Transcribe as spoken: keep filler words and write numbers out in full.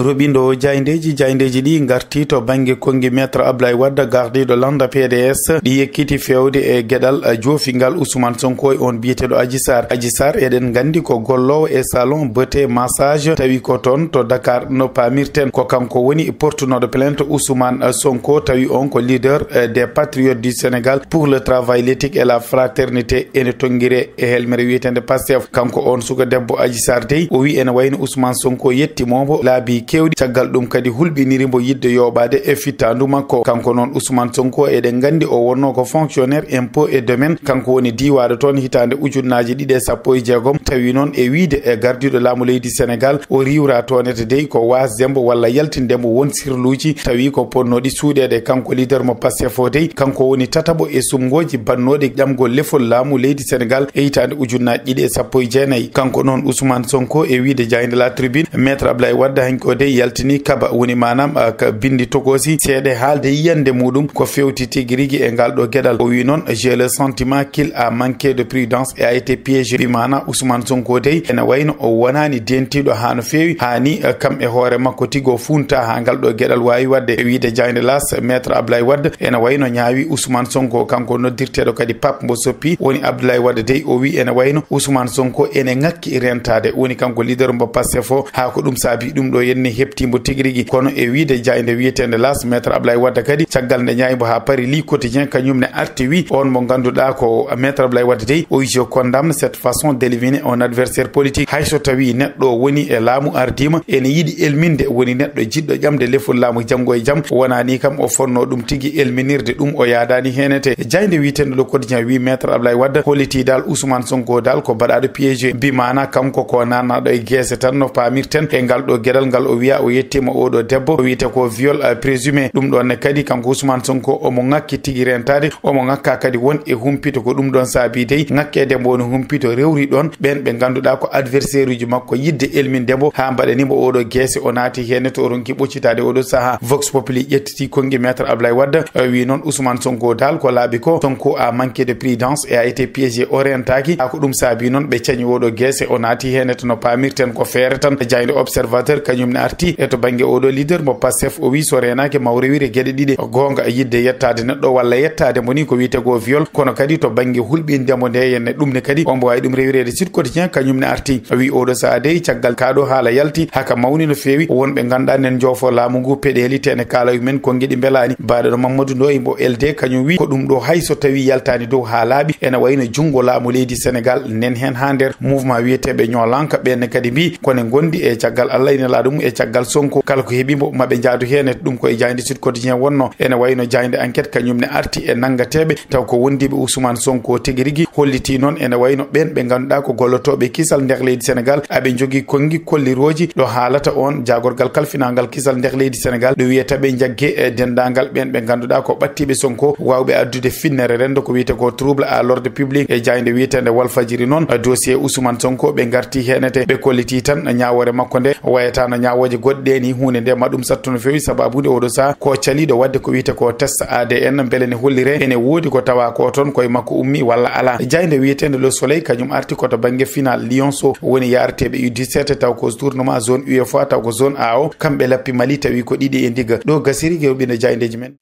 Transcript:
Roɓindo jaayndeeji, jaayndeeji ɗi ngarti to bannge konngi Maître Ablaye Wade, gardiiɗo lannda P D S, ɗi yekkiti feewde e geɗal, eh, joofingal Ousmane Sonko e on biyeteeɗo Adji Sarr. Adji Sarr, eɗen nganndi ko golloowo e salon beauté massage, tawi ko toon to Dakar no paamirten. Ko kanko woni portunooɗo plainte Ousmane, eh, Sonko, tawi on ko leader, eh, des patriotes du Sénégal pour le travail, l'éthique et la fraternité, ene tonngire e helmere wiyeteende Pastef. Kanko on suka debbo Adji Sarr dey, o wi ene wayno Ousmane Sonko yetti mo mbo laabi keewɗi, caggal ɗum kadi hulɓiniri mbo yiɗde yooɓaade e fittaandu makko. Kanko noon Ousmane Sonko, eɗen nganndi o wonno ko fonctionnaire impôt et domaine, kanko woni diiwaaɗo toon hitaande ujunnaaji ɗiɗi e sappo e jeegom, tawi noon e wiyde e gardiiɗo laamu leydi Sénégal, o riiwra toonete dey ko waasde mbo walla yaltinde mbo won sirluuji tawi ko potnooɗi suuɗeede. Kanko leader mo Pastef o dey, kanko woni tataɓo e suɓngooji bannooɗi ƴamgol lefol laamu leydi Sénégal e hitaande ujunnaaji ɗiɗi e sappo e jeenayi. Kanko noon Ousmane Sonko, e wiyde jaaynde La Tribune, Maître Ablaye Wade hanki o dey yaltini kaba, woni maanaam, ah, ka binndi tokoosi seeɗa haalde yiyannde muɗum ko feewti tigi rigi e ngal ɗo geɗal. O wi noon, j'ai le sentiment qu'il a manqué de prudence et a été piégé. Wi maana Ousmane Sonko dey ene wayno o wonaani dentiiɗo haa no feewi, haa ni, eh, kam e hoore makko tigi o funta haa ngal ɗo geɗal waawi waɗde. E wiyde jaaynde L'As, Maître Ablaye Wade ene wayno ñaawi Ousmane Sonko, kanko noddirteeɗo kadi Pape mbo soppi, woni Abdoulaye Wade dey, o wi ene wayno Ousmane Sonko ene ŋakki rentaade, woni kanko leader mbo Pastef o, haa ko ɗum saabi ɗum ɗo yenne heɓti mbo tigi rigi. Kono e wiyde jaaynde wiyeteende L'As, Maître Ablaye Wade kadi, caggal nde ñaawi mbo haa pari, Le Quotidien kañum ne arti wi on mo ngannduɗaa ko Maître Ablaye Wade dey, o wi je condamne cette façon d'éliminer un adversaire politique. Hay so tawi neɗɗo woni e laamu ardiima, ene yiɗi elminde woni neɗɗo jiɗɗo ƴamde lefol laamu janngo e jam, wonaa ni kam o fotnoo ɗum tigi elminirde, ɗum o yaadaani heenete. Jaaynde wiyeteende Le Quotidien wi Maître Ablaye Wade holliti dal Ousmane Sonko dal ko baɗaaɗo piégé, bi maana kanko ko naatnaaɗo e geese tan no paamirten e ngal ɗo geɗal ngal o wiya o yettiima oo ɗo debbo, o wiyete ko viol, euh, présumé. Ɗum ɗoon ne kadi kanko Ousmane Sonko omo ŋakki tigi rentaade, omo ŋakka kadi won e humpito, ko ɗum ɗoon saabi dey ŋakkeede mbo woni humpito rewri ɗoon ɓeen ɓe ngannduɗaa ko adversaire uji makko yiɗde elminde mbo haa mbaɗani mbo oo ɗo geese o naati heen to o ronki ɓoccitaade oo ɗo sahaa. Vox Populi ƴettiti konngi Maître Ablaye Wade, eh, wi noon Ousmane Sonko dal ko laaɓi ko Sonko a manqué de prudence et a été piégé, o rentaaki. Haa ko ɗum saabi noon ɓe cañi oo ɗo geese o naati heen to no paamirten ko feere tan. Jaaynde Observateur kañum ne arti e to bannge oo ɗo leader mo Pastef, o wi so reenaaki ma o rewire geɗe ɗiɗi. Goonga, yiɗde yettaade neɗɗo walla yettaade mo ni ko wiyetee ko viol, kono kadi to bannge hulɓinde mo nde yenne ɗum ne kadi omo waawi ɗum rewireede. Sud Quotidien kañum ne arti, o wi oo ɗo sahaa dey caggal kaa ɗo haala yalti haka mawni no feewi, wonɓe ngannduɗaa nen joofo laamu ngu peɗeeli tene kaala men konngi ɗi mbelaani. Baaɗo ɗo Mamadou Ndoye mbo L D kañum wi ko ɗum ɗo hay so tawi yaltaani dow haa laaɓi ene wayno junngo laamu leydi Sénégal nen heen haa nder mouvement wiyeteeɓe Ñoo Lanka ɓeen ne kadi mbi kone ngondi e caggal Allah ina laaɗum e caggal Sonko kala ko heɓi mbo maɓe njaadu heen. Ɗum ko e jaaynde Sud Quotidien wonno. Ene wayno jaaynde Enquête kañum ne arti e nanngateeɓe taw ko wondiiɓe Ousmane Sonko tigi rigi, holliti noon ene wayno ɓeen ɓe ngannduɗaa ko gollotooɓe kisal nder leydi Sénégal, aɓe njogii konngi kollirooji ɗo haalata on jaagorgal kalfinaangal kisal nder leydi Sénégal, ɗo wiyata ɓe njagge e denndaangal ɓeen ɓe ngannduɗaa ko ɓattiiɓe Sonko, waawɓe addude finnere renndo ko wiyetee ko trouble à l'ordre public. E jaaynde wiyeteende Walfadjiri noon, dossier Ousmane Sonko ɓe ngarti heenete, ɓe kolliti tan ñaawoore makko nde wayata no ñaawooje goɗɗe ɗe ni, huunde nde ma ɗum sattu no feewi, sababu nde oo ɗo sahaa ko caliiɗo waɗde ko wiyetee ko test A D N, mbele ne hollire ene woodi ko tawa ko toon koye makko ummi walla alaa. Jaaynde wiyeteende Le Soleil kañum arti ko to bannge final, Lionceaux woni yaareteeɓe U dix-sept taw ko tournoi zone U F O A taw ko zone A o, kamɓe lappi Mali tawi ko ɗiɗi e ndiga. Ɗo gasiri ko ɓiɗo jaayndeeji men.